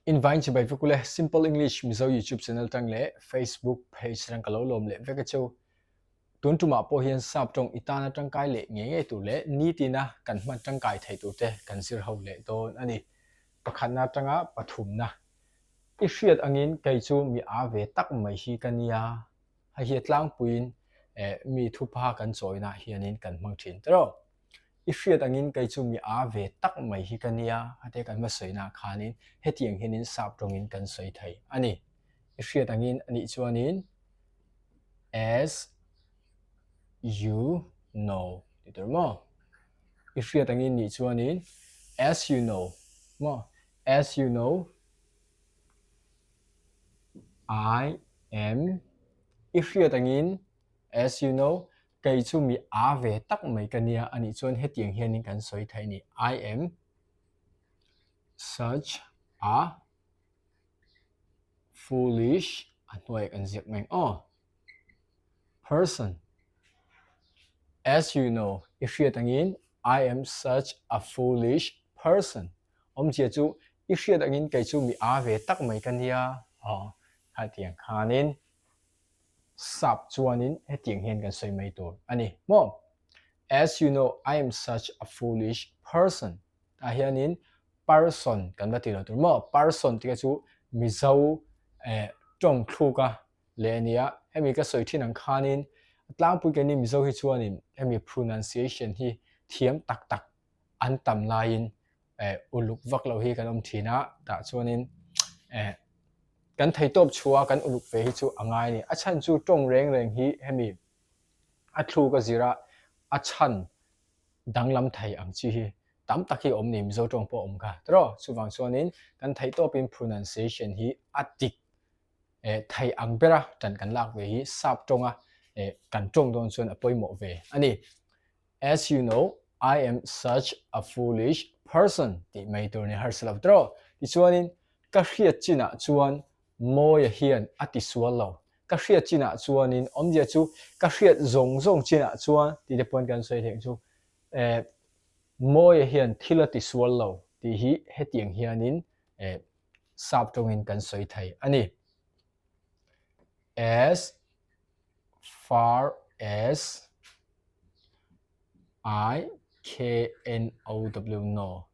Invine chibai vek ule Simple English Mizo YouTube channel tang leh Facebook page tang ka lo lawm leh vek a cheu. Tun tumah pawh hian sap tawng i tana tangkai leh ngei ngei tur leh nitina kan hman tangkai thei tur te kan zir ho leh dawn a ni. Pakhatna atanga pathumna. I hriat angin kei chu mi a ve tak mai hi ka nia. Hei hi a tlangpuiin eh mi thupha kan chawinaah hianin kan hmang thin tiraw. I hriat angin kei chu mi a ve tak mai hi ka nia a te kan va sawinaah khanin hetiang hianin sap tawngin kan sawi thei a ni. I hriat angin anih chuanin as you know ti tur maw? I hriat angin nih chuanin as you know maw? As you know I am I hriat angin as you know kei chu mi a ve tak mai ka nia anih chuan hetiang hianin kan sawi thei a ni I am such a foolish a hnuaiah kan ziak mai ang aw person as you know i hriat angin I am such a foolish person awmzia chu i hriat angin kei chu mi a ve tak mai ka nia aw khatiang khanin sap chuanin hetiang hian kan sawi mai tur a ni maw as you know I am such a foolish person tah hianin person kan va ti lo tur maw person tih kha chu mizo eh tawng thluk a leh a nia hemi ka sawi thin ang khanin a tlangpui keini mizo hi chuanin hemi pronunciation hi thiam tak tak an tam laiin eh uluk vak loh hi kan awm thin a tah chuanin eh kan theitawp chhuah a kan uluk ve hi chu a ngai a ni a chhan chu tawng reng reng hi hemi a thluk a zir a a chhan danglam thei ang chi hi tam tak hi a awm ni Mizo tawng pawh a awm kha tiraw chuvang chuanin kan theihtawpin pronunciation hi a dik eh thei ang bera tan kan lak ve hi sap tawnga eh kan tawng dawn chuan a pawimawh ve a ni. As you know, I am such a foolish person tih mai tur ni harsa lo tiraw? Tichuanin, ka hriat chinah chuan Mawia hian a ti sual lo. Ka hriat chinah chuanin, awmzia chu ka hriat zawng zawng chinah chuan tih te pawn kan sawi theih chu, eh, Mawia hian thil a ti sual lo tih hi hetiang hianin, eh, sap tawngin kan sawi thei a ni. As far as I K N O W know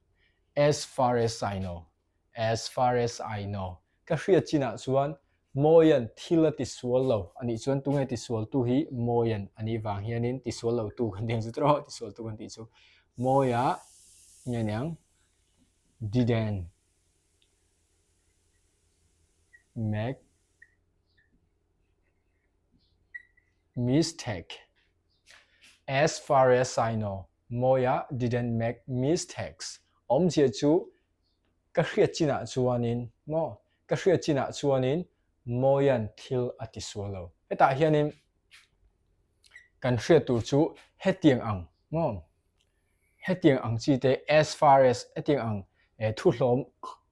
as far as I know as far as I know ka hriat chinah chuan Mawian thil a tisual lo anih chuan tunge tisualtu hi Mawian anih vang hianin tisual lo tu kan tih ang chu tiraw tisualtu kan tih chu Mawia nge niang didn't make mistake. As far as I know, Moya didn't make mistakes. Awmzia chu ka hriat chinah chuanin maw ka hriat chinah chuanin Moyan thil a ti sual lo. Hetah hianin kan hriat tur chu hetiang ang maw Hetiang ang chi te as far as hetiang ang eh thu hlawm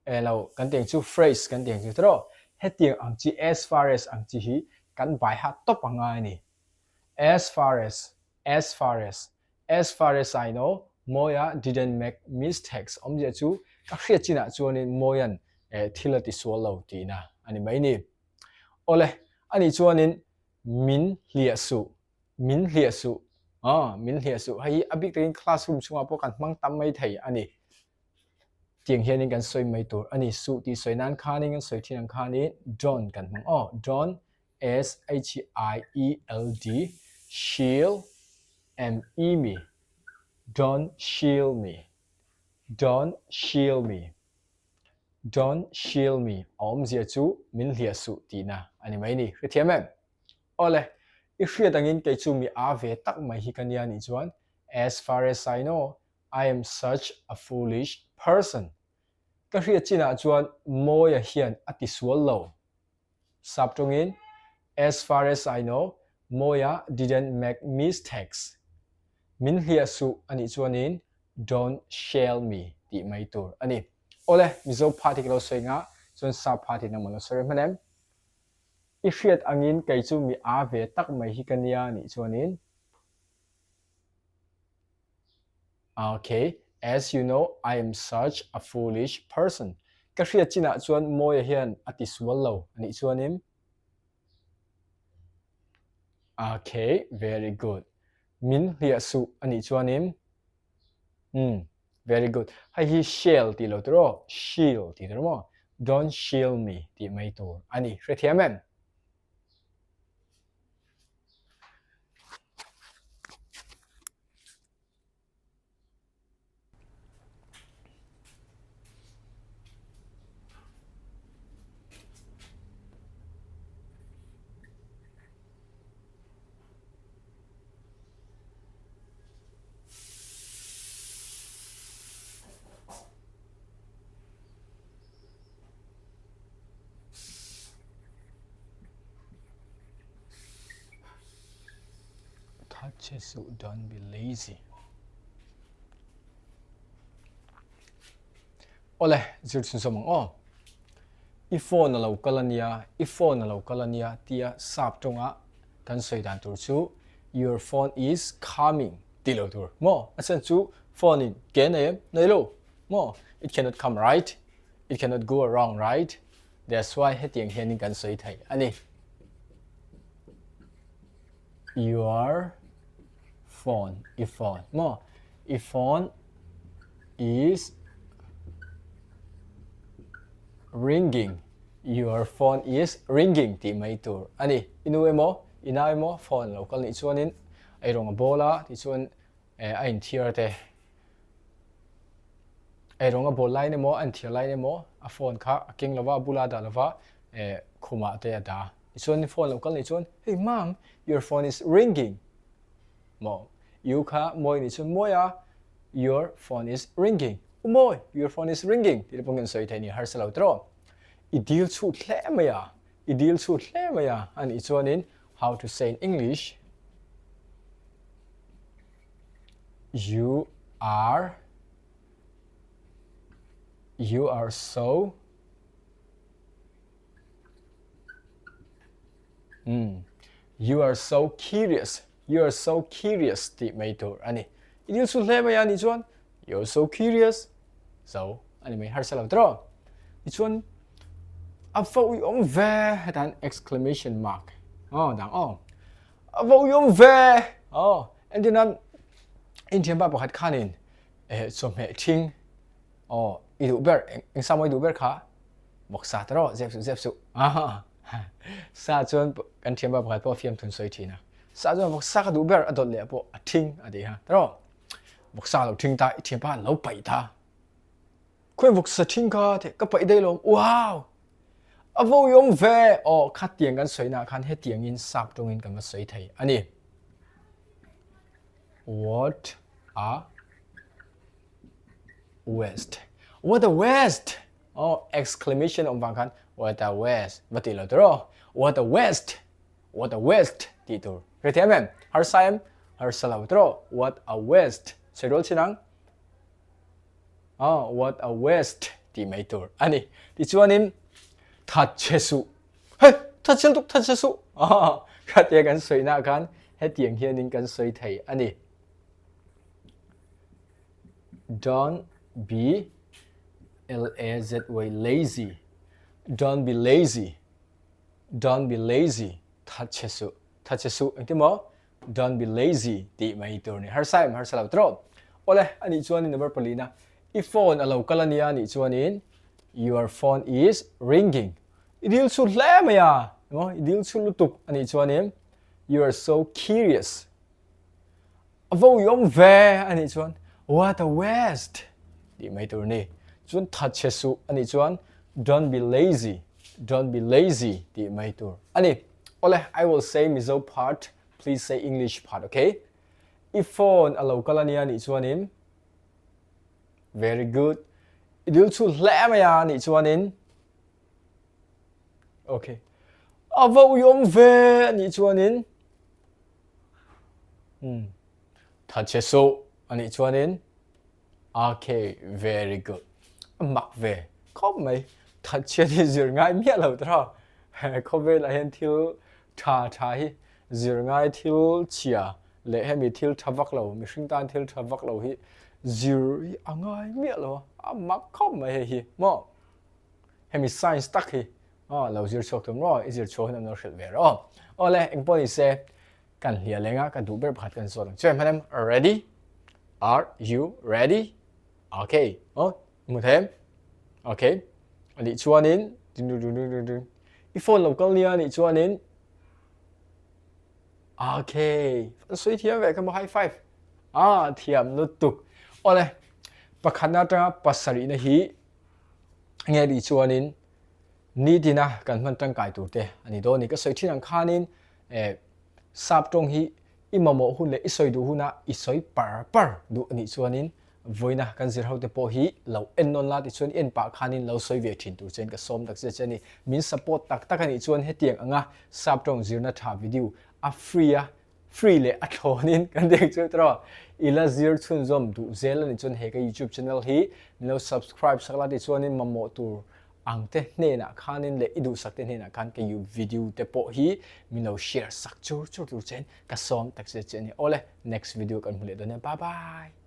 eh lo kan tih ang chu phrase kan tih ang chu tiraw hetiang ang chi as far as ang chi hi kan bai hat tawp a ngai a ni. As far as as far as as far as I know Mawia didn't make mistakes awmzia chu ka hriat chinah chuanin Mawia'n eh thil a ti sual lo tihna a ni mai ni. Awle anih chuanin min hliah suh Min hliah suh. Aw, min hliah suh. Hei hi a bik takin classroom chhungah pawh kan hmang tam mai thei a ni. Tiang hianin kan sawi mai tur a ni. Suh tih sawi nan khanin kan sawi thin ang khanin don't kan hmang. Aw, don't, S H I E L D, shield, M E me. Don't shield me. Don't shield me. Don't shield me. A awmzia chu min hliah suh tihna a ni mai ni. Hrethiam em? Awle, i hriat angin kei chu mi a ve tak mai hi ka nia nih chuan as far as I know, I am such a foolish person. Ka hriat chinah chuan Mawia hian a ti sual lo. Sap tawngin, As far as I know, Mawia didn't make mistakes. Min hliah suh a nih chuanin don't shell me tih mai tur a ni. Awle, Mizo phat hi ka lo sawi nga, chuan Sap phat hi nangmah lo sawi reng hman em? I hriat angin kei chu mi a ve tak mai hi ka nia nih chuanin Ok, as you know I am such a foolish person. Ka hriat chinah chuan Mawia hian a ti sual lo a nih chuanin Okay, very good. Min hliah suh a nih chuanin Umm, very good. Hei hi shell tih lo tur aw, shield tih tur maw? Don't shield me tih mai tur a ni. Hrethiam em? Thatchhe suh don't be lazy. Awle, zir chhun sawm ang aw. I phone a lo kal a nia, i phone a lo kal a nia tia sap tawnga kan sawi dan tur chu your phone is coming tih lo tur maw? A chhan chu phone in ke nei em? Nei lo maw? It cannot come right, it cannot go around right, that's why hetiang hianin kan sawi thei a ni. Your phone, i phone maw? I phone is ringing, your phone is ringing tih mai tur a ni. I nu emaw, i nau emaw phone lo kal nih chuanin ei rawng a bawl a, tichuan eh a inthiar te ei rawng a bawl laiin emaw a inthiar laiin emaw a phone kha a keng lova, a bula a dah lova eh khumah te a dah. Tichuan phone lo kal nih chuan hey mom, your phone is ringing. Maw? U kha Mawi nih chuan Mawi a, your phone is ringing. U Mawi, your phone is ringing tih te pawh kan sawi thei ni harsa lo tawh. I dil chhut hle mai a, i dil chhut hle mai a a nih chuanin how to say in English you are you are so Umm you are so curious, you are so curious tih mai tur a ni. I dil chu hle mai a nih chuan you are so curious zo a ni mai harsa lo tawh. Tichuan a va uiawm ve hetan exclamation mark aw dang aw a va uiawm ve aw entirnan inthianpa pakhat khanin eh chawhmeh ṭhing Aw, i duh ber, eng sa maw i duh ber kha? Bawksa ta rawh, zep suh, zep suh. Sa chuan kan thianpa pakhat pawh fiamthun sawi thin a. Sa chuan bawksa ka duh ber a dawt leh pawh a thing a ti ha. Ta rawh, bawksa lo thing ta, i thianpa an lo paih ta. Khawi bawksa thing kha te ka paih daih lawm, wow! A vo i awm ve! Aw, khatiang kan sawina khan hetiangin sap tawngin kan va sawi thei a ni. What a West. What a waste! Oh, exclamation awm vang khan what a waste va tih lo tur aw. What a waste! What a waste tih tur. Hrethiam em? Harsa em? Harsa lo tur aw. What a waste. Sawi rual chin ang. Oh, what a waste tih mai tur a ni. Tichuanin that che suh. Hei, that chel tuk, that che suh. Oh, khatia kan sawina khan hetiang hianin kan sawi thei a ni. Don't be L-A-Z-Y lazy Don't be lazy Don't be lazy Thatchhe suh Thatchhe suh engti maw Don't be lazy tih mai tur ni harsa em harsa lo tawh Awle anih chuanin number palina i phone a lo kal ania anih chuanin Your phone is ringing I dil chhut hle mai a emaw i dil chhut lutuk anih chuanin You are so curious A vo i awm ve a nih chuan what a waste tih mai tur a ni. Chuan thatchhe suh a nih chuan don't be lazy, don't be lazy tih mai tur a ni. Awle, I will say Mizo part, please say English part, okay? I phone a lo kal a nia nih chuanin very good. I dil chhut hle mai a nih chuanin okay. A vo i awm ve a nih chuanin Umm thatchhe suh a nih chuanin okay very good a mak ve khawp mai thatchhiat hi zir ngai miah lo tawh a khawvelah hian thil tha tha hi zir ngai thil chhia leh hemi thil tha vak lo mihring tan thil tha vak lo hi zir hi a ngai miah lo a a mak khawp mai hei hi maw. Hemi science tak hi aw lo zir chhuak tum rawh, i zir chhuah hun an lo hrilh ve rawh. Awle, engpawh ni se, kan hliah leng a, ka duh ber pakhat kan zawt ang che. Hmanem, ready? Are you ready? Okay, aw, hmu thei em? Okay, anih chuanin, dun dun dun dun dun, i phone lo kal nia anih chuanin, Okay, an sawi thiam ve ka mo high five. Ah, thiam lutuk. Awle, pakhatna atanga pasarihna hi nge tih chuanin nitina kan hman tangkai tur te a ni dawn a ni. Ka sawi thin ang khanin eh sap tawng hi i mamawh hun leh i sawi duh huna i sawi par par duh a nih chuanin vawiina kan zir ho te pawh hi lo en nawn la tichuan i en pah khanin lo sawi ve thin tur chuan ka sawm tak zet che a ni. Min support tak tak a nih chuan hetiang anga sap tawng zirna tha video a free a Free leh a thlawnin kan deng chu tiraw i la zir chhunzawm duh zel a nih chuan he ka youtube channel hi min lo subscribe sak la tichuanin mamawh tur ang te hnenah khanin leh i duhsak te hnenah khan ka youtube video te pawh hi min lo share sak chur chur tur chein ka sawm tak che che a ni. Awle next video kan hmu leh dawn e bye bye.